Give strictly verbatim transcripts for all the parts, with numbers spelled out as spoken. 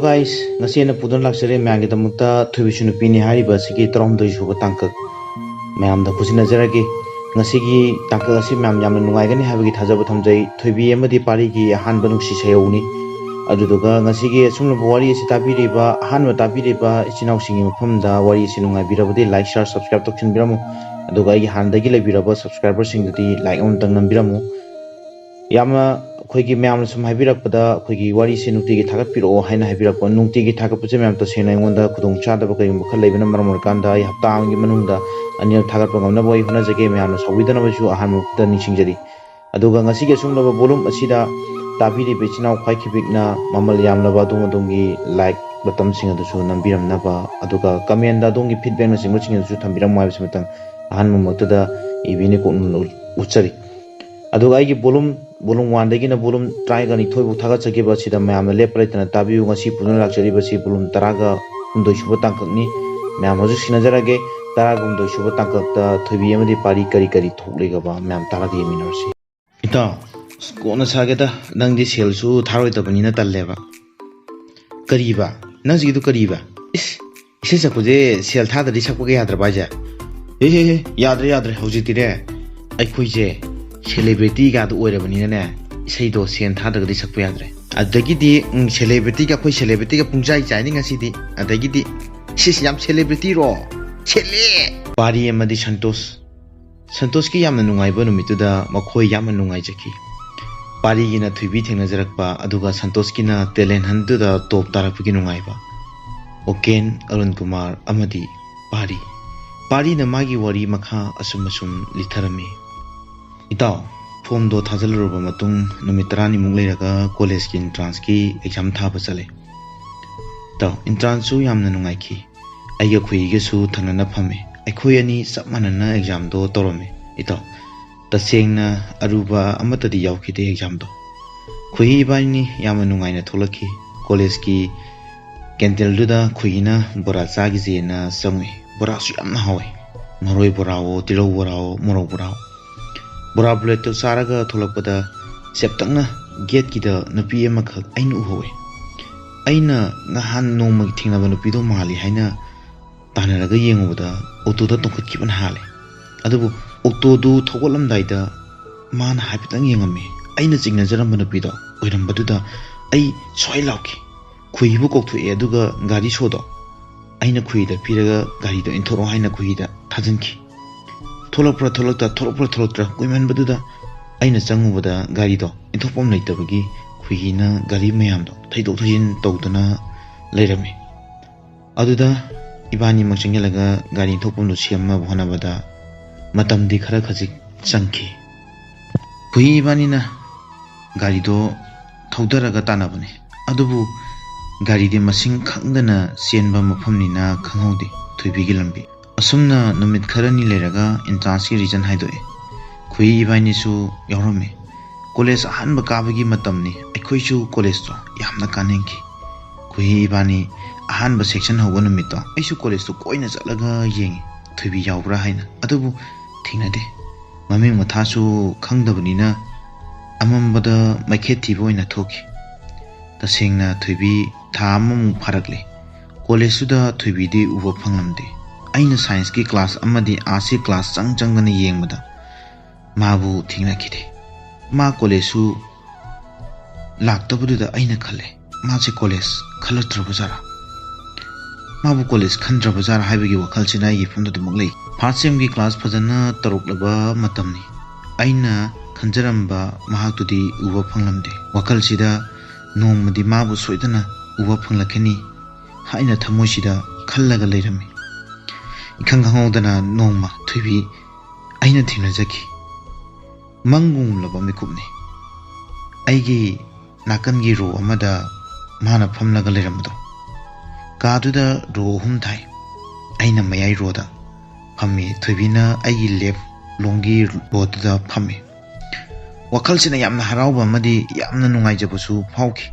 Guys, ꯉꯁꯤ ꯑꯩꯅ ꯄꯨꯗꯨꯅ ꯂꯥꯛꯆꯔꯦ ꯃꯌꯥꯝꯒꯤꯗꯃꯛꯇ ꯊꯣꯏꯕꯤꯁꯨ ꯅꯨꯄꯤꯅꯤ ꯍꯥꯏꯔꯤꯕ ꯑꯁꯤꯒꯤ ꯇꯔꯥꯍꯨꯝꯗꯣꯏ ꯁꯨꯕ ꯇꯥꯡꯀꯛ꯫ ꯃꯌꯥꯝꯗ ꯈꯨꯠꯁꯤꯟꯅꯖꯔꯒꯦ꯫ ꯉꯁꯤꯒꯤ ꯇꯥꯡꯀꯛ ꯑꯁꯤ ꯃꯌꯥꯝ ꯌꯥꯝꯅ ꯅꯨꯡꯉꯥꯏꯒꯅꯤ ꯍꯥꯏꯕꯒꯤ ꯊꯥꯖꯕ ꯊꯝꯖꯩ꯫ ꯊꯣꯏꯕꯤ ꯑꯃꯗꯤ ꯄꯥꯔꯤꯒꯤ ꯑꯍꯥꯟꯕ ꯅꯨꯡꯁꯤ ꯁꯩꯌꯧꯅꯤ꯫ ꯑꯗꯨꯗꯨꯒ ꯉꯁꯤꯒꯤ ꯑꯁꯨꯝꯂꯕ ꯋꯥꯔꯤ ꯑꯁꯤ ꯇꯥꯕꯤꯔꯤꯕ, ꯑꯍꯥꯟꯕ ꯇꯥꯕꯤꯔꯤꯕ ꯏꯆꯤꯟ ꯏꯅꯥꯎꯁꯤꯡꯒꯤ ꯃꯐꯝꯗ ꯋꯥꯔꯤ ꯑꯁꯤ ꯅꯨꯡꯉꯥꯏꯕꯤꯔꯕꯗꯤ like, share, subscribe ꯇꯧꯁꯤꯟꯕꯤꯔꯝꯃꯨ꯫ ꯑꯗꯨꯒ ꯑꯩꯒꯤ ꯍꯥꯟꯅꯗꯒꯤ ꯂꯩꯕꯤꯔꯕ subscriberꯁꯤꯡꯗꯨꯗꯤ like ꯑꯃꯇꯪ ꯅꯝꯕꯤꯔꯝꯃꯨ꯫ ꯌꯥꯝꯅ ꯑꯩꯈꯣꯏꯒꯤ ꯃꯌꯥꯝꯅ ꯁꯨꯝ ꯍꯥꯏꯕꯤꯔꯛꯄꯗ, ꯑꯩꯈꯣꯏꯒꯤ ꯋꯥꯔꯤꯁꯦ ꯅꯨꯡꯇꯤꯒꯤ ꯊꯥꯒꯠꯄꯤꯔꯛꯑꯣ ꯍꯥꯏꯅ ꯍꯥꯏꯕꯤꯔꯛꯄ, ꯅꯨꯡꯇꯤꯒꯤ ꯊꯥꯒꯠꯄꯁꯦ ꯃꯌꯥꯝ ꯇꯁꯦꯡꯅ ꯑꯩꯉꯣꯟꯗ ꯈꯨꯗꯣꯡ ꯆꯥꯗꯕ ꯀꯩꯒꯨꯝꯕ ꯈꯔ ꯂꯩꯕꯅ ꯃꯔꯝ ꯑꯣꯏꯔꯀꯥꯟꯗ ꯑꯩ ꯍꯞꯇꯥ ꯑꯃꯒꯤ ꯃꯅꯨꯡꯗ ꯑꯅꯤꯔꯛ ꯊꯥꯒꯠꯄ ꯉꯝꯅꯕ ꯑꯩ ꯍꯣꯠꯅꯖꯒꯦ꯫ ꯃꯌꯥꯝꯅ ꯁꯥꯎꯕꯤꯗꯅꯕꯁꯨ ꯑꯍꯥꯟꯕ ꯃꯛꯇꯗ ꯅꯤꯡꯁꯤꯡꯖꯔꯤ꯫ ꯑꯗꯨꯒ ꯉꯁꯤꯒꯤ ꯑꯁꯨꯝꯂꯕ volume ꯑꯁꯤꯗ ꯇꯥꯕꯤꯔꯤꯕ ꯏꯆꯤꯟ ꯏꯅꯥꯎ ꯈ꯭ꯋꯥꯏ ꯈꯤꯕꯤꯛꯅ ꯃꯃꯜ ꯌꯥꯝꯂꯕ ꯑꯗꯣꯝ ꯑꯗꯣꯝꯒꯤ like buttonꯁꯤꯡ ꯑꯗꯨꯁꯨ ꯅꯝꯕꯤꯔꯝꯅꯕ, ꯑꯗꯨꯒ commentꯗ ꯑꯗꯣꯝꯒꯤ feedbackꯅꯆꯤꯡꯕꯁꯤꯡ ꯑꯗꯨꯁꯨ ꯊꯝꯕꯤꯔꯝꯃꯨ ꯍꯥꯏꯕꯁꯤꯃꯇꯪ ꯑꯍꯥꯟꯕ ꯃꯛꯇꯗ ꯏꯕꯤꯅꯤ ꯀꯣꯛꯅ ꯎꯠꯆꯔꯤ꯫ ꯑꯗꯨꯒ ꯑꯩꯒꯤ volume, volume oneꯗꯒꯤꯅ volume ꯇꯔꯥꯒ ꯅꯤꯊꯣꯏ ꯐꯥꯎ ꯊꯥꯒꯠꯆꯈꯤꯕ ꯑꯁꯤꯗ ꯃꯌꯥꯝꯅ ꯂꯦꯞꯄ ꯂꯩꯇꯅ ꯇꯥꯕꯤꯌꯨ꯫ ꯉꯁꯤ ꯄꯨꯗꯨꯅ ꯂꯥꯛꯆꯔꯤꯕꯁꯤ volume ꯇꯔꯥꯒ ꯍꯨꯝꯗꯣꯏ ꯁꯨꯕ ꯇꯥꯡꯀꯛꯅꯤ꯫ ꯃꯌꯥꯝ ꯍꯧꯖꯤꯛ ꯁꯤꯟꯅꯖꯔꯒꯦ꯫ ꯇꯔꯥꯒ ꯍꯨꯝꯗꯣꯏ ꯁꯨꯕ ꯇꯥꯡꯀꯛꯇ ꯊꯣꯏꯕꯤ ꯑꯃꯗꯤ ꯄꯥꯔꯤ ꯀꯔꯤ ꯀꯔꯤ ꯊꯣꯛꯂꯤꯒꯕ ꯃꯌꯥꯝ ꯇꯥꯔꯒ ꯌꯦꯡꯃꯤꯟꯅꯔꯁꯤ꯫ ꯏꯇꯥꯎ, ꯑꯁ, ꯀꯣꯟꯅ ꯁꯥꯒꯦꯗ, ꯅꯪꯗꯤ ꯁꯦꯜꯁꯨ ꯊꯥꯔꯣꯏꯗꯕꯅꯤꯅ ꯇꯜꯂꯦꯕ꯫ ꯀꯔꯤꯕ? ꯅꯪꯁꯤꯒꯤꯗꯨ ꯀꯔꯤꯕ? ꯏꯁ, ꯏꯁꯩ ꯁꯛꯄꯁꯦ ꯁꯦꯜ ꯊꯥꯗ꯭ꯔꯗꯤ ꯁꯛꯄꯒ ꯌꯥꯗ꯭ꯔꯕ ꯍꯥꯏꯁꯦ? ꯍꯦ, ꯍꯦ, ꯍꯦ, ꯌꯥꯗ꯭ꯔꯦ, ꯌꯥꯗ꯭ꯔꯦ꯫ ꯍꯧꯖꯤꯛꯇꯤꯅꯦ, ꯑꯩꯈꯣꯏꯁꯦ celebrityꯒꯗꯣ ꯑꯣꯏꯔꯕꯅꯤꯅꯅꯦ, ꯏꯁꯩꯗꯣ ꯁꯦꯜ ꯊꯥꯗ꯭ꯔꯒꯗꯤ ꯁꯛꯄ ꯌꯥꯗ꯭ꯔꯦ꯫ ꯑꯗꯒꯤꯗꯤ, ꯎꯝ, celebrityꯒ ꯑꯩꯈꯣꯏ celebrityꯒ ꯄꯨꯡꯆꯥꯏ ꯆꯥꯏꯅꯤ ꯉꯁꯤꯗꯤ꯫ ꯑꯗꯒꯤꯗꯤ, ꯁꯤꯁ, ꯌꯥꯝ celebrityꯔꯣ? ꯁꯦꯜꯂꯦ! ꯄꯥꯔꯤ ꯑꯃꯗꯤ ꯁꯟꯇꯣꯁ꯫ ꯁꯟꯇꯣꯁꯀꯤ ꯌꯥꯝꯅ ꯅꯨꯡꯉꯥꯏꯕ ꯅꯨꯃꯤꯠꯇꯨꯗ ꯃꯈꯣꯏ ꯌꯥꯝꯅ ꯅꯨꯡꯉꯥꯏꯖꯈꯤ꯫ ꯄꯥꯔꯤꯒꯤꯅ ꯊꯣꯏꯕꯤ ꯊꯦꯡꯅꯖꯔꯛꯄ, ꯑꯗꯨꯒ ꯁꯟꯇꯣꯁꯀꯤꯅ talent huntꯗꯨꯗ top ꯇꯥꯔꯛꯄꯒꯤ ꯅꯨꯡꯉꯥꯏꯕ꯫ ꯑꯣꯀꯦꯟ, ꯑꯔꯨꯟ ꯀꯨꯃꯥꯔ ꯑꯃꯗꯤ ꯄꯥꯔꯤ꯫ ꯄꯥꯔꯤꯅ ꯃꯥꯒꯤ ꯋꯥꯔꯤ ꯃꯈꯥ ꯑꯁꯨꯝ ꯑꯁꯨꯝ ꯂꯤꯊꯔꯝꯃꯤ꯫ ꯏꯇꯥꯎ, formꯗꯣ ꯊꯥꯖꯤꯜꯂꯨꯔꯕ ꯃꯇꯨꯡ ꯅꯨꯃꯤꯠ ꯇꯔꯥꯅꯤꯃꯨꯛ ꯂꯩꯔꯒ collegeꯀꯤ entranceꯀꯤ exam ꯊꯥꯕ ꯆꯠꯂꯦ꯫ ꯏꯇꯥꯎ, entranceꯁꯨ ꯌꯥꯝꯅ ꯅꯨꯡꯉꯥꯏꯈꯤ꯫ ꯑꯩꯒ ꯈꯨꯍꯤꯒꯁꯨ ꯊꯪꯅꯅ ꯐꯝꯃꯤ꯫ ꯑꯩꯈꯣꯏ ꯑꯅꯤ ꯆꯞ ꯃꯥꯟꯅꯅ examꯗꯣ ꯇꯧꯔꯝꯃꯤ꯫ ꯏꯇꯥꯎ, ꯇꯁꯦꯡꯅ ꯑꯔꯨꯕ ꯑꯃꯠꯇꯗꯤ ꯌꯥꯎꯈꯤꯗꯦ examꯗꯣ꯫ ꯈꯨꯍꯤ ꯏꯕꯥꯅꯤ ꯌꯥꯝꯅ ꯅꯨꯡꯉꯥꯏꯅ ꯊꯣꯛꯂꯛꯈꯤ꯫ Collegeꯀꯤ canteenꯗꯨꯗ ꯈꯨꯍꯤꯅ ꯕꯣꯔꯥ ꯆꯥꯈꯤꯁꯦꯅ ꯆꯪꯉꯨꯏ꯫ ꯕꯣꯔꯥꯁꯨ ꯌꯥꯝꯅ ꯍꯥꯎꯋꯤ꯫ ꯃꯔꯣꯏ ꯕꯣꯔꯥꯋꯣ, ꯇꯤꯜꯍꯧ ꯕꯣꯔꯥꯋꯣ, ꯃꯣꯔꯣꯛ ꯕꯣꯔꯥꯋꯣ꯫ ꯕꯣꯔꯥ plateꯇꯨ ꯆꯥꯔꯒ ꯊꯣꯛꯂꯛꯄꯗ ꯆꯦꯞꯇꯛꯅ gateꯀꯤꯗ ꯅꯨꯄꯤ ꯑꯃꯈꯛ ꯑꯩꯅ ꯎꯍꯧꯋꯤ꯫ ꯑꯩꯅ ꯉꯍꯥꯟ ꯅꯣꯡꯃꯒꯤ ꯊꯦꯡꯅꯕ ꯅꯨꯄꯤꯗꯣ ꯃꯥꯜꯂꯤ ꯍꯥꯏꯅ ꯇꯥꯟꯅꯔꯒ ꯌꯦꯡꯉꯨꯕꯗ ꯑꯣꯇꯣꯗ ꯇꯣꯡꯈꯠꯈꯤꯕꯅ ꯍꯥꯜꯂꯦ꯫ ꯑꯗꯨꯕꯨ ꯑꯣꯇꯣꯗꯨ ꯊꯧꯒꯠꯂꯝꯗꯥꯏꯗ ꯃꯥꯅ ꯍꯥꯏꯐꯦꯠꯇꯪ ꯌꯦꯡꯉꯝꯃꯤ꯫ ꯑꯩꯅ ꯆꯤꯡꯅꯖꯔꯝꯕ ꯅꯨꯄꯤꯗꯣ ꯑꯣꯏꯔꯝꯕꯗꯨꯗ ꯑꯩ ꯁ꯭ꯋꯥꯏ ꯂꯥꯎꯈꯤ꯫ ꯈꯨꯍꯤꯕꯨ ꯀꯧꯊꯣꯛꯑꯦ, ꯑꯗꯨꯒ ꯒꯥꯔꯤ ꯁꯣꯗꯣ ꯑꯩꯅ ꯈꯨꯍꯤꯗ ꯄꯤꯔꯒ ꯒꯥꯔꯤꯗꯣ ꯏꯟꯊꯣꯔꯛꯑꯣ ꯍꯥꯏꯅ ꯈꯨꯍꯤꯗ ꯊꯥꯖꯤꯟꯈꯤ꯫ ꯊꯣꯛꯂꯛꯄ꯭ꯔꯥ ꯊꯣꯛꯂꯛꯇ꯭ꯔꯥ, ꯊꯣꯛꯂꯛꯄ꯭ꯔꯥ ꯊꯣꯛꯂꯛꯇ꯭ꯔꯥ ꯀꯨꯏꯃꯟꯕꯗꯨꯗ ꯑꯩꯅ ꯆꯪꯉꯨꯕꯗ ꯒꯥꯔꯤꯗꯣ ꯏꯟꯊꯣꯛꯐꯝ ꯂꯩꯇꯕꯒꯤ ꯈꯨꯍꯤꯅ ꯒꯥꯔꯤ ꯃꯌꯥꯝꯗꯣ ꯊꯩꯗꯣꯛ ꯊꯩꯖꯤꯟ ꯇꯧꯗꯨꯅ ꯂꯩꯔꯝꯃꯤ꯫ ꯑꯗꯨꯗ ꯏꯕꯥꯅꯤꯃꯛ ꯆꯪꯁꯤꯜꯂꯒ ꯒꯥꯔꯤ ꯏꯟꯊꯣꯛꯐꯝꯗꯨ ꯁꯦꯝꯅꯕ ꯍꯣꯠꯅꯕꯗ ꯃꯇꯝꯗꯤ ꯈꯔ ꯈꯖꯤꯛ ꯆꯪꯈꯤ꯫ ꯈꯨꯍꯤ ꯏꯕꯥꯅꯤꯅ ꯒꯥꯔꯤꯗꯣ ꯊꯧꯗꯔꯒ ꯇꯥꯟꯅꯕꯅꯤ꯫ ꯑꯗꯨꯕꯨ ꯒꯥꯔꯤꯗꯤ ꯃꯁꯤꯡ ꯈꯪꯗꯅ ꯆꯦꯟꯕ ꯃꯐꯝꯅꯤꯅ ꯈꯪꯍꯧꯗꯦ ꯊꯣꯏꯕꯤꯒꯤ ꯂꯝꯕꯤ꯫ ꯑꯁꯨꯝꯅ ꯅꯨꯃꯤꯠ ꯈꯔꯅꯤ ꯂꯩꯔꯒ entrance ꯀꯤ result ꯍꯥꯏꯗꯣꯛꯑꯦ꯫ ꯈꯨꯍꯤ ꯏꯕꯥꯅꯤꯁꯨ ꯌꯥꯎꯔꯝꯃꯤ꯫ ꯀꯣꯂꯦꯖ ꯑꯍꯥꯟꯕ ꯀꯥꯕꯒꯤ ꯃꯇꯝꯅꯤ꯫ ꯑꯩꯈꯣꯏꯁꯨ ꯀꯣꯂꯦꯖꯇꯣ ꯌꯥꯝꯅ ꯀꯥꯅꯤꯡꯈꯤ꯫ ꯈꯨꯍꯤ ꯏꯕꯥꯅꯤ ꯑꯍꯥꯟꯕ section ꯍꯧꯕ ꯅꯨꯃꯤꯠꯇꯣ ꯑꯩꯁꯨ ꯀꯣꯂꯦꯖꯇꯣ ꯀꯣꯏꯅ ꯆꯠꯂꯒ ꯌꯦꯡꯉꯤ, ꯊꯣꯏꯕꯤ ꯌꯥꯎꯕ꯭ꯔꯥ ꯍꯥꯏꯅ꯫ ꯑꯗꯨꯕꯨ ꯊꯦꯡꯅꯗꯦ꯫ ꯃꯃꯤꯡ ꯃꯊꯥꯁꯨ ꯈꯪꯗꯕꯅꯤꯅ ꯑꯃꯝꯕꯗ ꯃꯩꯈꯦꯠ ꯊꯤꯕ ꯑꯣꯏꯅ ꯊꯣꯛꯈꯤ꯫ ꯇꯁꯦꯡꯅ ꯊꯣꯏꯕꯤ ꯊꯥ ꯑꯃꯃꯨꯛ ꯐꯥꯔꯛꯂꯦ꯫ ꯀꯣꯂꯦꯖꯇꯨꯗ ꯊꯣꯏꯕꯤꯗꯤ ꯎꯕ ꯐꯪꯂꯝꯗꯦ꯫ ꯑꯩꯅ science ꯀꯤ class ꯑꯃꯗꯤ arts ꯀꯤ class ꯆꯪ ꯆꯪꯗꯅ ꯌꯦꯡꯕꯗ ꯃꯥꯕꯨ ꯊꯦꯡꯅꯈꯤꯗꯦ꯫ ꯃꯥ ꯀꯣꯂꯦꯖꯁꯨ ꯂꯥꯛꯇꯕꯗꯨꯗ ꯑꯩꯅ ꯈꯜꯂꯦ, ꯃꯥꯁꯦ ꯀꯣꯂꯦꯖ ꯈꯜꯂꯛꯇ꯭ꯔꯕ ꯖꯥꯠꯔꯥ? ꯃꯥꯕꯨ ꯀꯣꯂꯦꯖ ꯈꯟꯗ꯭ꯔꯕ ꯖꯥꯠꯔꯥ ꯍꯥꯏꯕꯒꯤ ꯋꯥꯈꯜꯁꯤꯅ ꯑꯩꯒꯤ ꯏꯐꯝꯗ ꯑꯗꯨꯃꯛ ꯂꯩ꯫ First sem ꯒꯤ class ꯐꯖꯅ ꯇꯧꯔꯛꯂꯕ ꯃꯇꯝꯅꯤ꯫ ꯑꯩꯅ ꯈꯟꯖꯔꯝꯕ ꯃꯍꯥꯛꯇꯨꯗꯤ ꯎꯕ ꯐꯪꯂꯝꯗꯦ꯫ ꯋꯥꯈꯜꯁꯤꯗ ꯅꯣꯡꯃꯗꯤ ꯃꯥꯕꯨ ꯁꯣꯏꯗꯅ ꯎꯕ ꯐꯪꯂꯛꯀꯅꯤ ꯍꯥꯏꯅ ꯊꯃꯣꯏꯁꯤꯗ ꯈꯜꯂꯒ ꯂꯩꯔꯝꯃꯤ꯫ ꯏꯈꯪ ꯈꯪꯍꯧꯗꯅ ꯅꯣꯡꯃ ꯊꯣꯏꯕꯤ ꯑꯩꯅ ꯊꯦꯡꯅꯖꯈꯤ꯫ ꯃꯪꯒꯨꯝꯂꯕ ꯃꯤꯀꯨꯞꯅꯤ꯫ ꯑꯩꯒꯤ ꯅꯥꯀꯟꯒꯤ row ꯑꯃꯗ ꯃꯥꯅ ꯐꯝꯂꯒ ꯂꯩꯔꯝꯕꯗꯣ꯫ ꯀꯥꯗꯨꯗ row ꯑꯍꯨꯝ ꯊꯥꯏ꯫ ꯑꯩꯅ ꯃꯌꯥꯏ row ꯗ ꯐꯝꯃꯤ, ꯊꯣꯏꯕꯤꯅ ꯑꯩꯒꯤ left ꯂꯣꯝꯒꯤ row ꯗꯨꯗ ꯐꯝꯃꯤ꯫ ꯋꯥꯈꯜꯁꯤꯅ ꯌꯥꯝꯅ ꯍꯔꯥꯎꯕ ꯑꯃꯗꯤ ꯌꯥꯝꯅ ꯅꯨꯡꯉꯥꯏꯖꯕꯁꯨ ꯐꯥꯎꯈꯤ꯫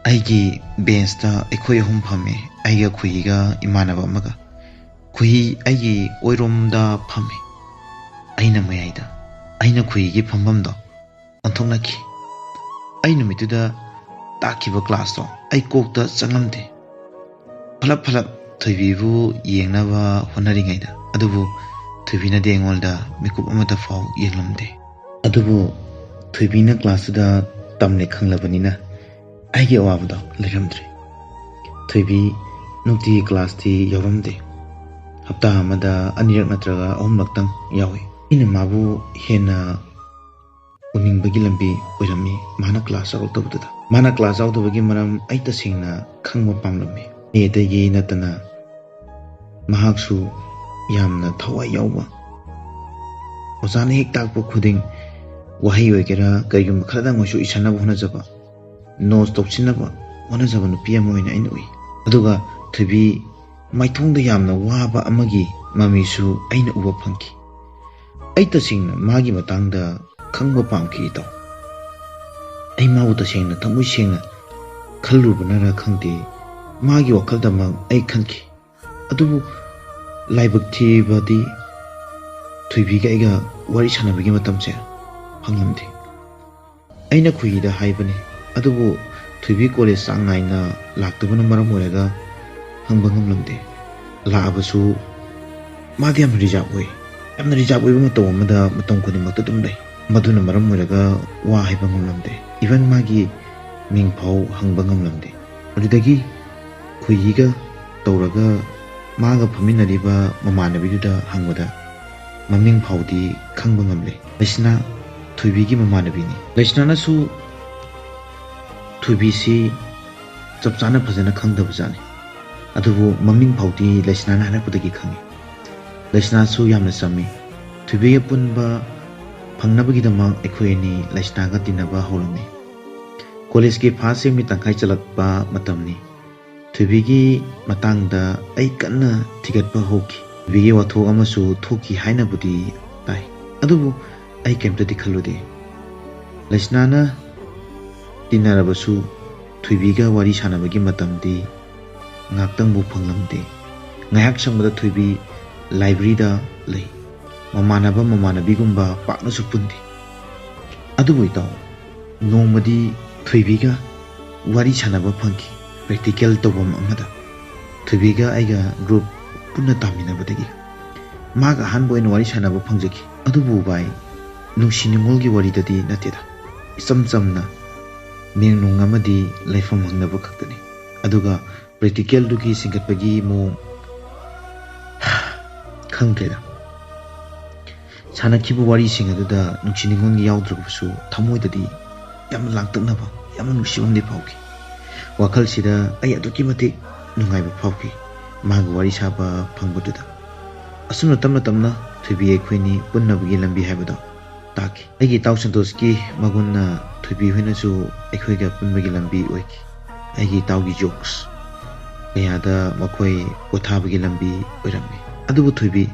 ꯑꯩꯒꯤ bench ꯇ ꯑꯩꯈꯣꯏ ꯑꯍꯨꯝ ꯐꯝꯃꯤ, ꯑꯩꯒ ꯈꯨꯍꯤꯒ ꯏꯃꯥꯟꯅꯕ ꯑꯃꯒ꯫ ꯈꯨꯍꯤ ꯑꯩꯒꯤ ꯑꯣꯏꯔꯣꯝꯗ ꯐꯝꯃꯤ, ꯑꯩꯅ ꯃꯌꯥꯏꯗ꯫ ꯑꯩꯅ ꯈꯨꯍꯤꯒꯤ ꯐꯝꯐꯝꯗꯣ ꯑꯣꯟꯊꯣꯛꯅꯈꯤ꯫ ꯑꯩ ꯅꯨꯃꯤꯠꯇꯨꯗ ꯇꯥꯛꯈꯤꯕ ꯀ꯭ꯂꯥꯁꯇꯣ ꯑꯩ ꯀꯣꯛꯇ ꯆꯪꯂꯝꯗꯦ꯫ ꯐꯠꯂꯞ ꯐꯠꯂꯞ ꯊꯣꯏꯕꯤꯕꯨ ꯌꯦꯡꯅꯕ ꯍꯣꯠꯅꯔꯤꯉꯩꯗ, ꯑꯗꯨꯕꯨ ꯊꯣꯏꯕꯤꯅꯗꯤ ꯑꯩꯉꯣꯟꯗ ꯃꯤꯀꯨꯞ ꯑꯃꯠꯇ ꯐꯥꯎ ꯌꯦꯡꯂꯝꯗꯦ꯫ ꯑꯗꯨꯕꯨ ꯊꯣꯏꯕꯤꯅ ꯀ꯭ꯂꯥꯁꯇꯨꯗ ꯇꯝꯂꯦ ꯈꯪꯂꯕꯅꯤꯅ ꯑꯩꯒꯤ ꯑꯋꯥꯕꯗꯣ ꯂꯩꯔꯝꯗ꯭ꯔꯦ꯫ ꯊꯣꯏꯕꯤ ꯅꯨꯡꯇꯤꯒꯤ ꯀ꯭ꯂꯥꯁꯇꯤ ꯌꯥꯎꯔꯝꯗꯦ꯫ ꯍꯞꯇꯥ ꯑꯃꯗ ꯑꯅꯤꯔꯛ ꯅꯠꯇ꯭ꯔꯒ ꯑꯍꯨꯝꯂꯛꯇꯪ ꯌꯥꯎꯏ꯫ ꯑꯩꯅ ꯃꯥꯕꯨ ꯍꯦꯟꯅ ꯎꯅꯤꯡꯕꯒꯤ ꯂꯝꯕꯤ ꯑꯣꯏꯔꯝꯃꯤ ꯃꯥꯅ ꯀ꯭ꯂꯥꯁ ꯌꯥꯎꯔꯛꯇꯕꯗꯨꯗ꯫ ꯃꯥꯅ ꯀ꯭ꯂꯥꯁ ꯌꯥꯎꯗꯕꯒꯤ ꯃꯔꯝ ꯑꯩ ꯇꯁꯦꯡꯅ ꯈꯪꯕ ꯄꯥꯝꯂꯝꯃꯤ꯫ ꯑꯇꯩ ꯑꯇꯩꯒꯤ ꯅꯠꯇꯅ ꯃꯍꯥꯛꯁꯨ ꯌꯥꯝꯅ ꯊꯋꯥꯏ ꯌꯥꯎꯕ, ꯑꯣꯖꯥꯅ ꯍꯦꯛ ꯇꯥꯛꯄ ꯈꯨꯗꯤꯡ ꯋꯥꯍꯩ ꯑꯣꯏꯒꯦꯔꯥ ꯀꯔꯤꯒꯨꯝꯕ ꯈꯔꯗꯪ ꯑꯣꯏꯁꯨ ꯏꯁꯟꯅꯕ ꯍꯣꯠꯅꯖꯕ, ꯅꯣꯠꯁ ꯇꯧꯁꯤꯟꯅꯕ ꯍꯣꯠꯅꯖꯕ ꯅꯨꯄꯤ ꯑꯃ ꯑꯣꯏꯅ ꯑꯩꯅ ꯎꯏ꯫ ꯑꯗꯨꯒ ꯊꯣꯏꯕꯤ ꯃꯥꯏꯊꯣꯡꯗ ꯌꯥꯝꯅ ꯋꯥꯕ ꯑꯃꯒꯤ ꯃꯃꯤꯁꯨ ꯑꯩꯅ ꯎꯕ ꯐꯪꯈꯤ꯫ ꯑꯩ ꯇꯁꯦꯡꯅ ꯃꯥꯒꯤ ꯃꯇꯥꯡꯗ ꯈꯪꯕ ꯄꯥꯝꯈꯤ ꯏꯇꯥꯎ꯫ ꯑꯩ ꯃꯥꯕꯨ ꯇꯁꯦꯡꯅ ꯊꯃꯣꯏ ꯁꯦꯡꯅ ꯈꯜꯂꯨꯕꯅꯔ ꯈꯪꯗꯦ, ꯃꯥꯒꯤ ꯋꯥꯈꯜꯗꯃꯛ ꯑꯩ ꯈꯟꯈꯤ꯫ ꯑꯗꯨꯕꯨ ꯂꯥꯏꯕꯛ ꯊꯤꯕꯗꯤ ꯊꯣꯏꯕꯤꯒ ꯑꯩꯒ ꯋꯥꯔꯤ ꯁꯥꯟꯅꯕꯒꯤ ꯃꯇꯝꯁꯦ ꯐꯪꯂꯝꯗꯦ꯫ ꯑꯩꯅ ꯈꯣꯏꯍꯤꯗ ꯍꯥꯏꯕꯅꯤ, ꯑꯗꯨꯕꯨ ꯊꯣꯏꯕꯤ ꯀꯣꯂꯦꯖ ꯆꯥꯡ ꯅꯥꯏꯅ ꯂꯥꯛꯇꯕꯅ ꯃꯔꯝ ꯑꯣꯏꯔꯒ ꯍꯪꯕ ꯉꯝꯂꯝꯗꯦ꯫ ꯂꯥꯛꯑꯕꯁꯨ ꯃꯥꯗꯤ ꯌꯥꯝꯅ ꯔꯤꯖꯥꯔꯕ ꯑꯣꯏ꯫ ꯌꯥꯝꯅ ꯔꯤꯖꯥꯔꯕ ꯑꯣꯏꯕ ꯃꯇꯧ ꯑꯃꯗ ꯃꯇꯝ ꯈꯨꯗꯤꯡꯃꯛꯇ ꯑꯗꯨꯝ ꯂꯩ꯫ ꯃꯗꯨꯅ ꯃꯔꯝ ꯑꯣꯏꯔꯒ ꯋꯥ ꯍꯥꯏꯕ ꯉꯝꯂꯝꯗꯦ꯫ ꯏꯚꯟ ꯃꯥꯒꯤ ꯃꯤꯡ ꯐꯥꯎ ꯍꯪꯕ ꯉꯝꯂꯝꯗꯦ꯫ ꯑꯗꯨꯗꯒꯤ ꯈꯣꯏꯍꯤꯒ ꯇꯧꯔꯒ ꯃꯥꯒ ꯐꯝꯃꯤꯟꯅꯔꯤꯕ ꯃꯃꯥꯟꯅꯕꯤꯗꯨꯗ ꯍꯪꯕꯗ ꯃꯃꯤꯡ ꯐꯥꯎꯗꯤ ꯈꯪꯕ ꯉꯝꯂꯦ꯫ ꯂꯩꯁꯅꯥ ꯊꯣꯏꯕꯤꯒꯤ ꯃꯃꯥꯟꯅꯕꯤꯅꯤ꯫ ꯂꯩꯁꯅꯥꯅꯁꯨ ꯊꯣꯏꯕꯤꯁꯤ ꯆꯞ ꯆꯥꯅ ꯐꯖꯅ ꯈꯪꯗꯕꯖꯥꯠꯅꯤ꯫ ꯑꯗꯨꯕꯨ ꯃꯃꯤꯡ ꯐꯥꯎꯗꯤ ꯂꯩꯁꯅꯥꯅ ꯍꯥꯏꯔꯛꯄꯗꯒꯤ ꯈꯪꯉꯤ꯫ ꯂꯩꯁꯅꯥꯁꯨ ꯌꯥꯝꯅ ꯆꯝꯃꯤ꯫ ꯊꯣꯏꯕꯤꯒ ꯄꯨꯟꯕ ꯐꯪꯅꯕꯒꯤꯗꯃꯛ ꯑꯩꯈꯣꯏ ꯑꯅꯤ ꯂꯩꯁꯅꯥꯒ ꯇꯤꯟꯅꯕ ꯍꯧꯔꯝꯃꯤ꯫ ꯀꯣꯂꯦꯖꯀꯤ ꯐꯥꯔꯁ ꯁꯦꯝꯒꯤ ꯇꯪꯈꯥꯏ ꯆꯜꯂꯛꯄ ꯃꯇꯝꯅꯤ꯫ ꯊꯣꯏꯕꯤꯒꯤ ꯃꯇꯥꯡꯗ ꯑꯩ ꯀꯟꯅ ꯊꯤꯒꯠꯄ ꯍꯧꯈꯤ꯫ ꯊꯣꯏꯕꯤꯒꯤ ꯋꯥꯊꯣꯛ ꯑꯃꯁꯨ ꯊꯣꯛꯈꯤ ꯍꯥꯏꯅꯕꯨꯗꯤ ꯇꯥꯏ, ꯑꯗꯨꯕꯨ ꯑꯩ ꯀꯩꯝꯇꯗꯤ ꯈꯜꯂꯨꯗꯦ꯫ ꯂꯩꯁꯅꯥꯅ ꯇꯤꯟꯅꯔꯕꯁꯨ ꯊꯣꯏꯕꯤꯒ ꯋꯥꯔꯤ ꯁꯥꯟꯅꯕꯒꯤ ꯃꯇꯝꯗꯤ ꯉꯥꯏꯍꯥꯛꯇꯪꯕꯨ ꯐꯪꯂꯝꯗꯦ꯫ ꯉꯥꯏꯍꯥꯛ ꯁꯪꯕꯗ ꯊꯣꯏꯕꯤ ꯂꯥꯏꯕ꯭ꯔꯦꯔꯤꯗ ꯂꯩ꯫ ꯃꯃꯥꯟꯅꯕ ꯃꯃꯥꯟꯅꯕꯤꯒꯨꯝꯕ ꯄꯥꯛꯅꯁꯨ ꯄꯨꯟꯗꯦ꯫ ꯑꯗꯨꯕꯨ ꯏꯇꯥꯎ, ꯅꯣꯡꯃꯗꯤ ꯊꯣꯏꯕꯤꯒ ꯋꯥꯔꯤ ꯁꯥꯟꯅꯕ ꯐꯪꯈꯤ꯫ ꯄ꯭ꯔꯦꯛꯇꯤꯀꯦꯜ ꯇꯧꯐꯝ ꯑꯃꯗ ꯊꯣꯏꯕꯤꯒ ꯑꯩꯒ ꯒ꯭ꯔꯨꯞ ꯄꯨꯟꯅ ꯇꯥꯃꯤꯟꯅꯕꯗꯒꯤ ꯃꯥꯒ ꯑꯍꯥꯟꯕ ꯑꯣꯏꯅ ꯋꯥꯔꯤ ꯁꯥꯟꯅꯕ ꯐꯪꯖꯈꯤ꯫ ꯑꯗꯨꯕꯨ ꯚꯥꯏ, ꯅꯨꯡꯁꯤ ꯅꯨꯡꯉꯣꯜꯒꯤ ꯋꯥꯔꯤꯗꯗꯤ ꯅꯠꯇꯦꯗ꯫ ꯏꯆꯝ ꯆꯝꯅ ꯃꯤꯡ ꯅꯨꯡ ꯑꯃꯗꯤ ꯂꯩꯐꯝ ꯍꯪꯅꯕ ꯈꯛꯇꯅꯤ꯫ ꯑꯗꯨꯒ ꯄ꯭ꯔꯦꯛꯇꯤꯀꯦꯜꯗꯨꯒꯤ ꯁꯤꯡꯒꯠꯄꯒꯤ ꯃꯑꯣꯡ ꯈꯪꯗ꯭ꯔꯦꯗ꯫ ꯁꯥꯟꯅꯈꯤꯕ ꯋꯥꯔꯤꯁꯤꯡ ꯑꯗꯨꯗ ꯅꯨꯡꯁꯤ ꯅꯨꯡꯉꯣꯜꯒꯤ ꯌꯥꯎꯗ꯭ꯔꯕꯁꯨ ꯊꯃꯣꯏꯗꯗꯤ ꯌꯥꯝꯅ ꯂꯥꯡꯇꯛꯅꯕ, ꯌꯥꯝꯅ ꯅꯨꯡꯁꯤꯕ ꯑꯃꯗꯤ ꯐꯥꯎꯈꯤ꯫ ꯋꯥꯈꯜꯁꯤꯗ ꯑꯩ ꯑꯗꯨꯛꯀꯤ ꯃꯇꯤꯛ ꯅꯨꯡꯉꯥꯏꯕ ꯐꯥꯎꯈꯤ ꯃꯥꯒ ꯋꯥꯔꯤ ꯁꯥꯕ ꯐꯪꯕꯗꯨꯗ꯫ ꯑꯁꯨꯝꯅ ꯇꯞꯅ ꯇꯞꯅ ꯊꯣꯏꯕꯤ ꯑꯩꯈꯣꯏꯅꯤ ꯄꯨꯟꯅꯕꯒꯤ ꯂꯝꯕꯤ ꯍꯥꯏꯕꯗꯣ ꯇꯥꯈꯤ꯫ ꯑꯩꯒꯤ ꯏꯇꯥꯎ ꯁꯟꯇꯣꯁꯀꯤ ꯃꯒꯨꯟꯅ ꯊꯣꯏꯕꯤ ꯍꯣꯏꯅꯁꯨ ꯑꯩꯈꯣꯏꯒ ꯄꯨꯟꯕꯒꯤ ꯂꯝꯕꯤ ꯑꯣꯏꯈꯤ꯫ ꯑꯩꯒꯤ ꯏꯇꯥꯎꯒꯤ ꯖꯣꯛꯁ ꯀꯌꯥꯗ ꯃꯈꯣꯏ ꯄꯣꯊꯥꯕꯒꯤ ꯂꯝꯕꯤ ꯑꯣꯏꯔꯝꯃꯤ꯫ ꯑꯗꯨꯕꯨ ꯊꯣꯏꯕꯤ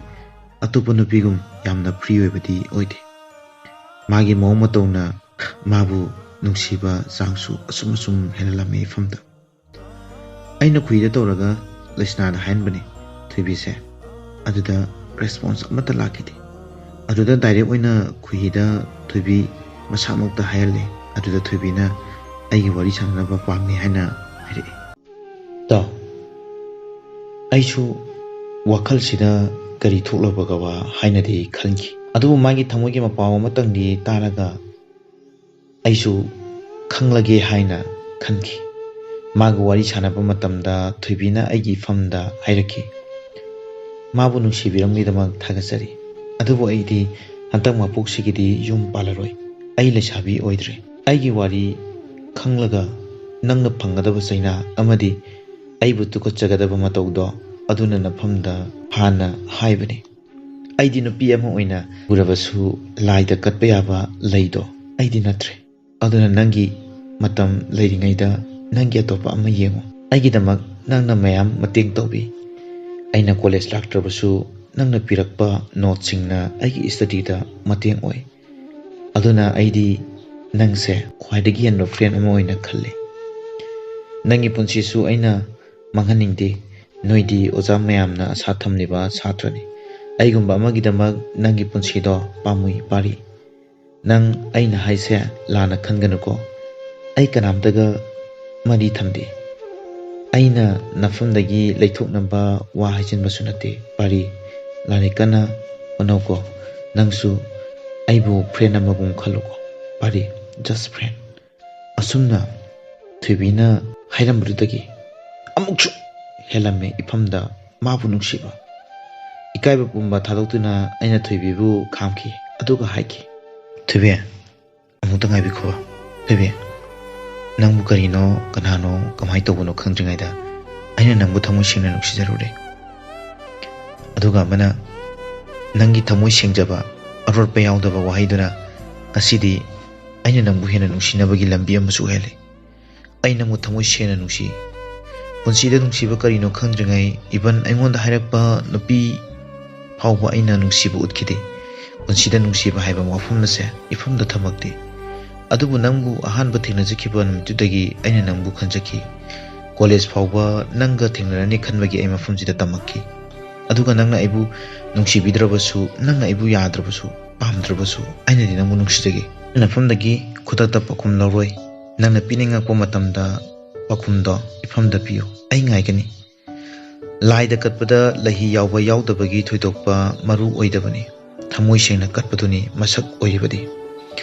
ꯑꯇꯣꯞꯄ ꯅꯨꯄꯤꯒꯨꯝ ꯌꯥꯝꯅ ꯐ꯭ꯔꯤ ꯑꯣꯏꯕꯗꯤ ꯑꯣꯏꯗꯦ꯫ ꯃꯥꯒꯤ ꯃꯑꯣꯡ ꯃꯇꯧꯅ ꯃꯥꯕꯨ ꯅꯨꯡꯁꯤꯕ ꯆꯥꯡꯁꯨ ꯑꯁꯨꯝ ꯑꯁꯨꯝ ꯍꯦꯜꯍꯜꯂꯝꯃꯤ ꯏꯐꯝꯗ꯫ ꯑꯩꯅ ꯈꯨꯏꯗ ꯇꯧꯔꯒ ꯂꯩꯁꯅꯥꯗ ꯍꯥꯏꯍꯟꯕꯅꯤ ꯊꯣꯏꯕꯤꯁꯦ꯫ ꯑꯗꯨꯗ ꯔꯦꯁꯄꯣꯟꯁ ꯑꯃꯠꯇ ꯂꯥꯛꯈꯤꯗꯦ꯫ ꯑꯗꯨꯗ ꯗꯥꯏꯔꯦꯛ ꯑꯣꯏꯅ ꯈꯨꯏꯗ ꯊꯣꯏꯕꯤ ꯃꯁꯥꯃꯛꯇ ꯍꯥꯏꯍꯜꯂꯦ꯫ ꯑꯗꯨꯗ ꯊꯣꯏꯕꯤꯅ ꯑꯩꯒꯤ ꯋꯥꯔꯤ ꯁꯥꯟꯅꯅꯕ ꯄꯥꯝꯃꯤ ꯍꯥꯏꯅ ꯍꯥꯏꯔꯛꯏ꯫ ꯇꯥꯎ, ꯑꯩꯁꯨ ꯋꯥꯈꯜꯁꯤꯗ ꯀꯔꯤ ꯊꯣꯛꯂꯕꯒꯕ ꯍꯥꯏꯅꯗꯤ ꯈꯟꯈꯤ꯫ ꯑꯗꯨꯕꯨ ꯃꯥꯒꯤ ꯊꯃꯣꯏꯒꯤ ꯃꯄꯥꯎ ꯑꯃꯇꯪꯗꯤ ꯇꯥꯔꯒ ꯑꯩꯁꯨ ꯈꯪꯂꯒꯦ ꯍꯥꯏꯅ ꯈꯟꯈꯤ꯫ ꯃꯥꯒ ꯋꯥꯔꯤ ꯁꯥꯟꯅꯕ ꯃꯇꯝꯗ ꯊꯣꯏꯕꯤꯅ ꯑꯩꯒꯤ ꯏꯐꯝꯗ ꯍꯥꯏꯔꯛꯈꯤ, "ꯃꯥꯕꯨ ꯅꯨꯡꯁꯤꯕꯤꯔꯝꯒꯤꯗꯃꯛ ꯊꯥꯒꯠꯆꯔꯤ꯫ ꯑꯗꯨꯕꯨ ꯑꯩꯗꯤ ꯍꯟꯗꯛ ꯃꯄꯣꯛꯁꯤꯒꯤꯗꯤ ꯌꯨꯝ ꯄꯥꯜꯂꯔꯣꯏ꯫ ꯑꯩ ꯂꯩꯁꯥꯕꯤ ꯑꯣꯏꯗ꯭ꯔꯦ꯫ ꯑꯩꯒꯤ ꯋꯥꯔꯤ ꯈꯪꯂꯒ ꯅꯪꯅ ꯐꯪꯒꯗꯕ ꯆꯩꯅꯥ ꯑꯃꯗꯤ ꯑꯩꯕꯨ ꯇꯨꯀꯠꯆꯒꯗꯕ ꯃꯇꯧꯗꯣ ꯑꯗꯨꯅ ꯅꯐꯝꯗ ꯍꯥꯟꯅ ꯍꯥꯏꯕꯅꯤ꯫ ꯑꯩꯗꯤ ꯅꯨꯄꯤ ꯑꯃ ꯑꯣꯏꯅ ꯎꯔꯕꯁꯨ ꯂꯥꯏꯗ ꯀꯠꯄ ꯌꯥꯕ ꯂꯩꯗꯣ ꯑꯩꯗꯤ ꯅꯠꯇ꯭ꯔꯦ꯫ ꯑꯗꯨꯅ ꯅꯪꯒꯤ ꯃꯇꯝ ꯂꯩꯔꯤꯉꯩꯗ ꯅꯪꯒꯤ ꯑꯇꯣꯞꯄ ꯑꯃ ꯌꯦꯡꯉꯨ꯫ ꯑꯩꯒꯤꯗꯃꯛ ꯅꯪꯅ ꯃꯌꯥꯝ ꯃꯇꯦꯡ ꯇꯧꯕꯤ꯫ ꯑꯩꯅ ꯀꯣꯂꯦꯖ ꯂꯥꯛꯇ꯭ꯔꯕꯁꯨ ꯅꯪꯅ ꯄꯤꯔꯛꯄ ꯅꯣꯠꯁꯤꯡꯅ ꯑꯩꯒꯤ ꯁ꯭ꯇꯗꯤꯗ ꯃꯇꯦꯡ ꯑꯣꯏ꯫ ꯑꯗꯨꯅ ꯑꯩꯗꯤ ꯅꯪꯁꯦ ꯈ꯭ꯋꯥꯏꯗꯒꯤ ꯍꯦꯟꯕ ꯐ꯭ꯔꯦꯟ ꯑꯃ ꯑꯣꯏꯅ ꯈꯜꯂꯤ꯫ ꯅꯪꯒꯤ ꯄꯨꯟꯁꯤꯁꯨ ꯑꯩꯅ ꯃꯥꯡꯍꯟꯅꯤꯡꯗꯦ꯫ ꯅꯣꯏꯗꯤ ꯑꯣꯖꯥ ꯃꯌꯥꯝꯅ ꯑꯁꯥ ꯊꯝꯂꯤꯕ ꯁꯥꯇ꯭ꯔꯅꯤ꯫ ꯑꯩꯒꯨꯝꯕ ꯑꯃꯒꯤꯗꯃꯛ ꯅꯪꯒꯤ ꯄꯨꯟꯁꯤꯗꯣ ꯄꯥꯝꯃꯨꯏ ꯄꯥꯔꯤ꯫ ꯅꯪ ꯑꯩꯅ ꯍꯥꯏꯁꯦ ꯂꯥꯟꯅ ꯈꯟꯒꯅꯨꯀꯣ꯫ ꯑꯩ ꯀꯅꯥꯝꯇꯒ ꯃꯔꯤ ꯊꯝꯗꯦ꯫ ꯑꯩꯅ ꯅꯐꯝꯗꯒꯤ ꯂꯩꯊꯣꯛꯅꯕ ꯋꯥ ꯍꯥꯏꯖꯤꯟꯕꯁꯨ ꯅꯠꯇꯦ꯫ ꯄꯥꯔꯤ, ꯂꯥꯏꯔꯤꯛ ꯀꯟꯅ ꯍꯣꯠꯅꯧꯀꯣ꯫ ꯅꯪꯁꯨ ꯑꯩꯕꯨ friend ꯑꯃꯒꯨꯝ ꯈꯜꯂꯨꯀꯣ꯫ ꯄꯥꯔꯤ, just friend꯫ ꯑꯁꯨꯝꯅ ꯊꯣꯏꯕꯤꯅ ꯍꯥꯏꯔꯝꯕꯗꯨꯗꯒꯤ ꯑꯃꯨꯛꯁꯨ ꯍꯦꯜꯂꯝꯃꯦ ꯏꯐꯝꯗ ꯃꯥꯕꯨ ꯅꯨꯡꯁꯤꯕ꯫ ꯏꯀꯥꯏꯕ ꯄꯨꯝꯕ ꯊꯥꯗꯣꯛꯇꯨꯅ ꯑꯩꯅ ꯊꯣꯏꯕꯤꯕꯨ ꯈꯥꯝꯈꯤ, ꯑꯗꯨꯒ ꯍꯥꯏꯈꯤ, "ꯊꯣꯏꯕꯤ, ꯑꯃꯨꯛꯇ ꯉꯥꯏꯕꯤꯈꯣ꯫ ꯊꯣꯏꯕꯤ, ꯅꯪꯕꯨ ꯀꯔꯤꯅꯣ, ꯀꯅꯥꯅꯣ, ꯀꯃꯥꯏꯅ ꯇꯧꯕꯅꯣ ꯈꯪꯗ꯭ꯔꯤꯉꯩꯗ ꯑꯩꯅ ꯅꯪꯕꯨ ꯊꯃꯣꯏ ꯁꯦꯡꯅ ꯅꯨꯡꯁꯤꯖꯔꯨꯔꯦ꯫ ꯑꯗꯨꯒ ꯑꯃꯅ ꯅꯪꯒꯤ ꯊꯃꯣꯏ ꯁꯦꯡꯖꯕ, ꯑꯔꯣꯠꯄ ꯌꯥꯎꯗꯕ ꯋꯥꯍꯩꯗꯨꯅ ꯉꯁꯤꯗꯤ ꯑꯩꯅ ꯅꯪꯕꯨ ꯍꯦꯟꯅ ꯅꯨꯡꯁꯤꯅꯕꯒꯤ ꯂꯝꯕꯤ ꯑꯃꯁꯨ ꯑꯣꯏꯍꯜꯂꯤ꯫ ꯑꯩ ꯅꯪꯕꯨ ꯊꯃꯣꯏ ꯁꯦꯡꯅ ꯅꯨꯡꯁꯤ꯫ ꯄꯨꯟꯁꯤꯗ ꯅꯨꯡꯁꯤꯕ ꯀꯔꯤꯅꯣ ꯈꯪꯗ꯭ꯔꯤꯉꯩ, even ꯑꯩꯉꯣꯟꯗ ꯍꯥꯏꯔꯛꯄ ꯅꯨꯄꯤ ꯐꯥꯎꯕ ꯑꯩꯅ ꯅꯨꯡꯁꯤꯕ ꯎꯠꯈꯤꯗꯦ꯫ ꯄꯨꯟꯁꯤꯗ ꯅꯨꯡꯁꯤꯕ ꯍꯥꯏꯕ ꯋꯥꯐꯝ ꯑꯁꯦ ꯏꯐꯝꯗ ꯊꯝꯃꯛꯇꯦ꯫ ꯑꯗꯨꯕꯨ ꯅꯪꯕꯨ ꯑꯍꯥꯟꯕ ꯊꯦꯡꯅꯖꯈꯤꯕ ꯅꯨꯃꯤꯠꯇꯨꯗꯒꯤ ꯑꯩꯅ ꯅꯪꯕꯨ ꯈꯟꯖꯈꯤ꯫ ꯀꯣꯂꯦꯖ ꯐꯥꯎꯕ ꯅꯪꯒ ꯊꯦꯡꯅꯔꯅꯤ ꯈꯟꯕꯒꯤ ꯑꯩ ꯃꯐꯝꯁꯤꯗ ꯇꯝꯃꯛꯈꯤ꯫ ꯑꯗꯨꯒ ꯅꯪꯅ ꯑꯩꯕꯨ ꯅꯨꯡꯁꯤꯕꯤꯗ꯭ꯔꯕꯁꯨ, ꯅꯪꯅ ꯑꯩꯕꯨ ꯌꯥꯗ꯭ꯔꯕꯁꯨ, ꯄꯥꯝꯗ꯭ꯔꯕꯁꯨ, ꯑꯩꯅꯗꯤ ꯅꯪꯕꯨ ꯅꯨꯡꯁꯤꯖꯒꯦ꯫ ꯅꯐꯝꯗꯒꯤ ꯈꯨꯗꯛꯇ ꯄꯥꯎꯈꯨꯝ ꯂꯧꯔꯣꯏ꯫ ꯅꯪꯅ ꯄꯤꯅꯤꯡꯉꯛꯄ ꯃꯇꯝꯗ ꯄꯥꯎꯈꯨꯝꯗꯣ ꯏꯐꯝꯗ ꯄꯤꯌꯨ꯫ ꯑꯩ ꯉꯥꯏꯒꯅꯤ꯫ ꯂꯥꯏꯗ ꯀꯠꯄꯗ ꯂꯩꯍꯤ ꯌꯥꯎꯕ ꯌꯥꯎꯗꯕꯒꯤ ꯊꯣꯏꯗꯣꯛꯄ ꯃꯔꯨ ꯑꯣꯏꯗꯕꯅꯤ꯫ ꯊꯃꯣꯏ ꯁꯦꯡꯅ ꯀꯠꯄꯗꯨꯅꯤ ꯃꯁꯛ ꯑꯣꯏꯔꯤꯕꯗꯤ꯫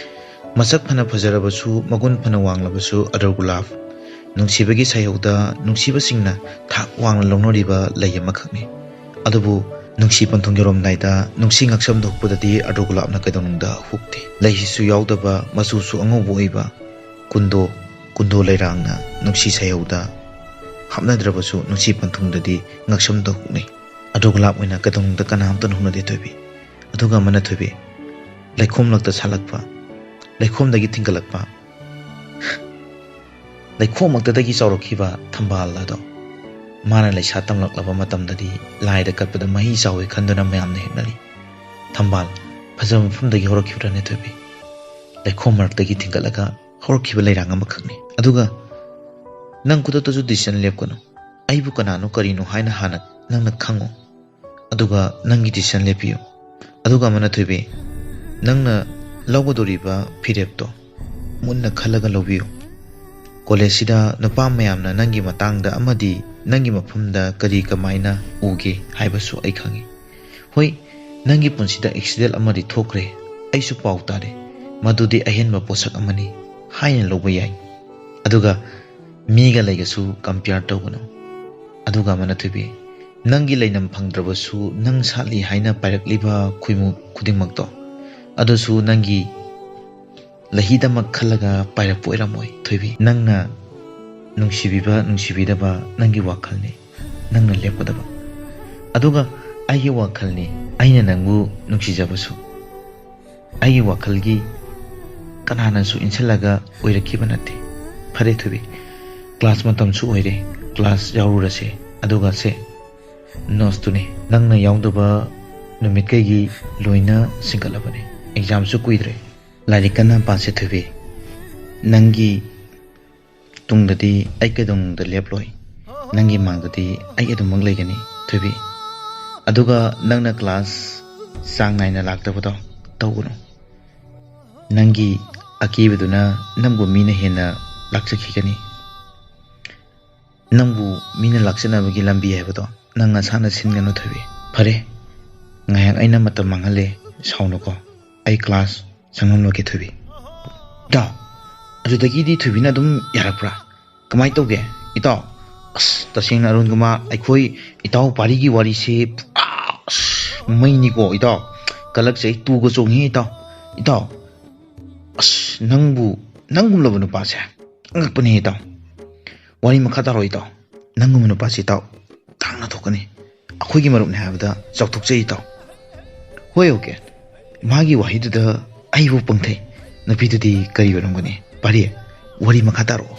ꯃꯁꯛ ꯐꯅ ꯐꯖꯔꯕꯁꯨ, ꯃꯒꯨꯟ ꯐꯅ ꯋꯥꯡꯂꯕꯁꯨ, ꯑꯗꯔ ꯒꯨꯂꯥꯞ, ꯅꯨꯡꯁꯤꯕꯒꯤ ꯁꯥꯏꯍꯧꯗ ꯅꯨꯡꯁꯤꯕꯁꯤꯡꯅ ꯊꯥꯛ ꯋꯥꯡꯅ ꯂꯧꯅꯔꯤꯕ ꯂꯩ ꯑꯃꯈꯛꯅꯤ꯫ ꯑꯗꯨꯕꯨ ꯅꯨꯡꯁꯤ ꯄꯟꯊꯨꯡ ꯌꯧꯔꯝꯗꯥꯏꯗ ꯅꯨꯡꯁꯤ ꯉꯛꯁꯝꯗ ꯍꯨꯛꯄꯗꯗꯤ ꯑꯗꯔ ꯒꯨꯂꯥꯞꯅ ꯀꯩꯗꯧꯅꯨꯡꯗ ꯍꯨꯛꯇꯦ꯫ ꯂꯩꯁꯤꯁꯨ ꯌꯥꯎꯗꯕ, ꯃꯆꯨꯁꯨ ꯑꯉꯧꯕ ꯑꯣꯏꯕ, ꯀꯨꯟꯗꯣ, ꯀꯨꯟꯗꯣ ꯂꯩꯔꯥꯡꯅ ꯅꯨꯡꯁꯤ ꯁꯥꯏꯍꯧꯗ ꯍꯥꯞꯅꯗ꯭ꯔꯕꯁꯨ ꯅꯨꯡꯁꯤ ꯄꯟꯊꯨꯡꯗꯗꯤ ꯉꯛꯁꯝꯗ ꯍꯨꯛꯅꯩ꯫ ꯑꯗꯔ ꯒꯨꯂꯥꯞ ꯑꯣꯏꯅ ꯀꯩꯗꯧꯅꯨꯡꯗ ꯀꯅꯥꯝꯇꯅ ꯍꯨꯛꯅꯗꯦ ꯊꯣꯏꯕꯤ꯫ ꯑꯗꯨꯒ ꯑꯃꯅ ꯊꯣꯏꯕꯤ, ꯂꯩꯈꯣꯝꯂꯛꯇ ꯁꯥꯠꯂꯛꯄ, ꯂꯩꯈꯣꯝꯗꯒꯤ ꯊꯤꯡꯒꯠꯂꯛꯄ, ꯂꯩꯈꯣꯝꯃꯛꯇꯗꯒꯤ ꯆꯥꯎꯔꯛꯈꯤꯕ ꯊꯝꯕꯥꯜ ꯑꯗꯣ ꯃꯥꯅ ꯂꯩꯁꯥ ꯇꯝꯂꯛꯂꯕ ꯃꯇꯝꯗꯗꯤ ꯂꯥꯏꯗ ꯀꯠꯄꯗ ꯃꯍꯤ ꯆꯥꯎꯏ ꯈꯟꯗꯨꯅ ꯃꯌꯥꯝꯅ ꯍꯦꯛꯅꯔꯤ꯫ ꯊꯝꯕꯥꯜ ꯐꯖꯕ ꯃꯐꯝꯗꯒꯤ ꯍꯧꯔꯛꯈꯤꯕ꯭ꯔꯥꯅꯦ ꯊꯣꯏꯕꯤ? ꯂꯩꯈꯣꯝ ꯃꯔꯛꯇꯒꯤ ꯊꯤꯡꯒꯠꯂꯒ ꯍꯧꯔꯛꯈꯤꯕ ꯂꯩꯔꯥꯡ ꯑꯃꯈꯛꯅꯤ꯫ ꯑꯗꯨꯒ ꯅꯪ ꯈꯨꯗꯛꯇꯁꯨ decision ꯂꯦꯞꯀꯅꯨ꯫ ꯑꯩꯕꯨ ꯀꯅꯥꯅꯣ ꯀꯔꯤꯅꯣ ꯍꯥꯏꯅ ꯍꯥꯟꯅ ꯅꯪꯅ ꯈꯪꯉꯨ꯫ ꯑꯗꯨꯒ ꯅꯪꯒꯤ decision ꯂꯦꯞꯄꯤꯌꯨ꯫ ꯑꯗꯨꯒ ꯑꯃꯅ ꯊꯣꯏꯕꯤ, ꯅꯪꯅ ꯂꯧꯒꯗꯧꯔꯤꯕ ꯐꯤꯔꯦꯞꯇꯣ ꯃꯨꯟꯅ ꯈꯜꯂꯒ ꯂꯧꯕꯤꯌꯨ꯫ ꯀꯣꯂꯦꯖꯁꯤꯗ ꯅꯨꯄꯥ ꯃꯌꯥꯝꯅ ꯅꯪꯒꯤ ꯃꯇꯥꯡꯗ ꯑꯃꯗꯤ ꯅꯪꯒꯤ ꯃꯐꯝꯗ ꯀꯔꯤ ꯀꯃꯥꯏꯅ ꯎꯒꯦ ꯍꯥꯏꯕꯁꯨ ꯑꯩ ꯈꯪꯏ꯫ ꯍꯣꯏ, ꯅꯪꯒꯤ ꯄꯨꯟꯁꯤꯗ ꯑꯦꯛꯁꯤꯗꯦꯟ ꯑꯃꯗꯤ ꯊꯣꯛꯈ꯭ꯔꯦ, ꯑꯩꯁꯨ ꯄꯥꯎ ꯇꯥꯔꯦ, ꯃꯗꯨꯗꯤ ꯑꯍꯦꯟꯕ ꯄꯣꯠꯁꯛ ꯑꯃꯅꯤ ꯍꯥꯏꯅ ꯂꯧꯕ ꯌꯥꯏ꯫ ꯑꯗꯨꯒ ꯃꯤꯒ ꯂꯩꯒꯁꯨ ꯀꯝꯄꯤꯌꯔ ꯇꯧꯒꯅꯨ꯫ ꯑꯗꯨꯒ ꯑꯃꯅ ꯊꯣꯏꯕꯤ, ꯅꯪꯒꯤ ꯂꯩꯅꯝ ꯐꯪꯗ꯭ꯔꯕꯁꯨ ꯅꯪ ꯁꯥꯠꯂꯤ ꯍꯥꯏꯅ ꯄꯥꯏꯔꯛꯂꯤꯕ ꯈꯨꯏꯃꯨ ꯈꯨꯗꯤꯡꯃꯛꯇꯣ, ꯑꯗꯨꯁꯨ ꯅꯪꯒꯤ ꯂꯩꯍꯤꯗꯃꯛ ꯈꯜꯂꯒ ꯄꯥꯏꯔꯛꯄ ꯑꯣꯏꯔꯝꯃꯣꯏ ꯊꯣꯏꯕꯤ꯫ ꯅꯪꯅ ꯅꯨꯡꯁꯤꯕꯤꯕ ꯅꯨꯡꯁꯤꯕꯤꯗꯕ ꯅꯪꯒꯤ ꯋꯥꯈꯜꯅꯤ, ꯅꯪꯅ ꯂꯦꯞꯀꯗꯕ꯫ ꯑꯗꯨꯒ ꯑꯩꯒꯤ ꯋꯥꯈꯜꯅꯤ, ꯑꯩꯅ ꯅꯪꯕꯨ ꯅꯨꯡꯁꯤꯖꯕꯁꯨ꯫ ꯑꯩꯒꯤ ꯋꯥꯈꯜꯒꯤ ꯀꯅꯥꯅꯁꯨ ꯏꯟꯁꯤꯜꯂꯒ ꯑꯣꯏꯔꯛꯈꯤꯕ ꯅꯠꯇꯦ꯫ ꯐꯔꯦ ꯊꯣꯏꯕꯤ, ꯀ꯭ꯂꯥꯁ ꯃꯇꯝꯁꯨ ꯑꯣꯏꯔꯦ, ꯀ꯭ꯂꯥꯁ ꯌꯥꯎꯔꯨꯔꯁꯦ꯫ ꯑꯗꯨꯒ ꯁꯦ, ꯅꯣꯠꯁꯇꯨꯅꯤ, ꯅꯪꯅ ꯌꯥꯎꯗꯕ ꯅꯨꯃꯤꯠꯈꯩꯒꯤ ꯂꯣꯏꯅ ꯁꯤꯡꯀꯠꯂꯕꯅꯤ꯫ ꯑꯦꯛꯖꯥꯝꯁꯨ ꯀꯨꯏꯗ꯭ꯔꯦ꯫ ꯂꯥꯏꯔꯤꯛ ꯀꯟꯅ ꯄꯥꯁꯦ ꯊꯣꯏꯕꯤ꯫ ꯅꯪꯒꯤ ꯇꯨꯡꯗꯗꯤ ꯑꯩ ꯀꯩꯗꯧꯅꯨꯡꯗ ꯂꯦꯞꯂꯣꯏ꯫ ꯅꯪꯒꯤ ꯃꯥꯡꯗꯗꯤ ꯑꯩ ꯑꯗꯨꯃꯛ ꯂꯩꯒꯅꯤ ꯊꯣꯏꯕꯤ꯫ ꯑꯗꯨꯒ ꯅꯪꯅ ꯀ꯭ꯂꯥꯁ ꯆꯥꯡ ꯅꯥꯏꯅ ꯂꯥꯛꯇꯕꯗꯣ ꯇꯧꯒꯅꯨ꯫ ꯅꯪꯒꯤ ꯑꯀꯤꯕꯗꯨꯅ ꯅꯪꯕꯨ ꯃꯤꯅ ꯍꯦꯟꯅ ꯂꯥꯛꯆꯈꯤꯒꯅꯤ꯫ ꯅꯪꯕꯨ ꯃꯤꯅ ꯂꯥꯛꯆꯅꯕꯒꯤ ꯂꯝꯕꯤ ꯍꯥꯏꯕꯗꯣ ꯅꯪ ꯅꯁꯥꯅ ꯁꯤꯟꯒꯅꯨ ꯊꯣꯏꯕꯤ꯫ ꯐꯔꯦ, ꯉꯥꯏꯍꯥꯛ ꯑꯩꯅ ꯃꯇꯝ ꯃꯥꯡꯍꯜꯂꯦ, ꯁꯥꯎꯅꯨꯀꯣ꯫ ꯑꯩ ꯀ꯭ꯂꯥꯁ ꯆꯪꯂꯝꯂꯒꯦ ꯊꯣꯏꯕꯤ꯫ ꯏꯇꯥꯎ, ꯑꯗꯨꯗꯒꯤꯗꯤ ꯊꯣꯏꯕꯤꯅ ꯑꯗꯨꯝ ꯌꯥꯔꯛꯄ꯭ꯔꯥ? ꯀꯃꯥꯏꯅ ꯇꯧꯒꯦ ꯏꯇꯥꯎ? ꯑꯁ, ꯇꯁꯦꯡꯅ ꯑꯔꯨꯟ ꯀꯨꯃꯥꯔ, ꯑꯩꯈꯣꯏ ꯏꯇꯥꯎ ꯄꯥꯔꯤꯒꯤ ꯋꯥꯔꯤꯁꯤ ꯄꯨꯔꯥ, ꯑꯁ, ꯃꯩꯅꯤꯀꯣ ꯏꯇꯥꯎ꯫ ꯀꯂꯛꯁꯦ ꯑꯩ ꯇꯨꯒ ꯆꯣꯡꯉꯤ ꯏꯇꯥꯎ꯫ ꯏꯇꯥꯎ, ꯑꯁ, ꯅꯪꯕꯨ, ꯅꯪꯒꯨꯝꯂꯕ ꯅꯨꯄꯥꯁꯦ ꯑꯉꯛꯄꯅꯤ ꯏꯇꯥꯎ꯫ ꯋꯥꯔꯤ ꯃꯈꯥ ꯇꯥꯔꯣ ꯏꯇꯥꯎ꯫ ꯅꯪꯒꯨꯝꯕ ꯅꯨꯄꯥꯁꯤ ꯏꯇꯥꯎ ꯇꯥꯡꯅ ꯊꯣꯛꯀꯅꯤ꯫ ꯑꯩꯈꯣꯏꯒꯤ ꯃꯔꯨꯞꯅꯤ ꯍꯥꯏꯕꯗ ꯆꯥꯎꯊꯣꯛꯆꯩ ꯏꯇꯥꯎ꯫ ꯍꯣꯏ, ꯑꯣꯀꯦ꯫ ꯃꯥꯒꯤ ꯋꯥꯍꯩꯗꯨꯗ ꯑꯩꯕꯨ ꯄꯪꯊꯩ꯫ ꯅꯨꯄꯤꯗꯨꯗꯤ ꯀꯔꯤ ꯑꯣꯏꯔꯝꯒꯅꯤ? ꯄꯥꯔꯤ, ꯋꯥꯔꯤ ꯃꯈꯥ ꯇꯥꯔꯛꯑꯣ꯫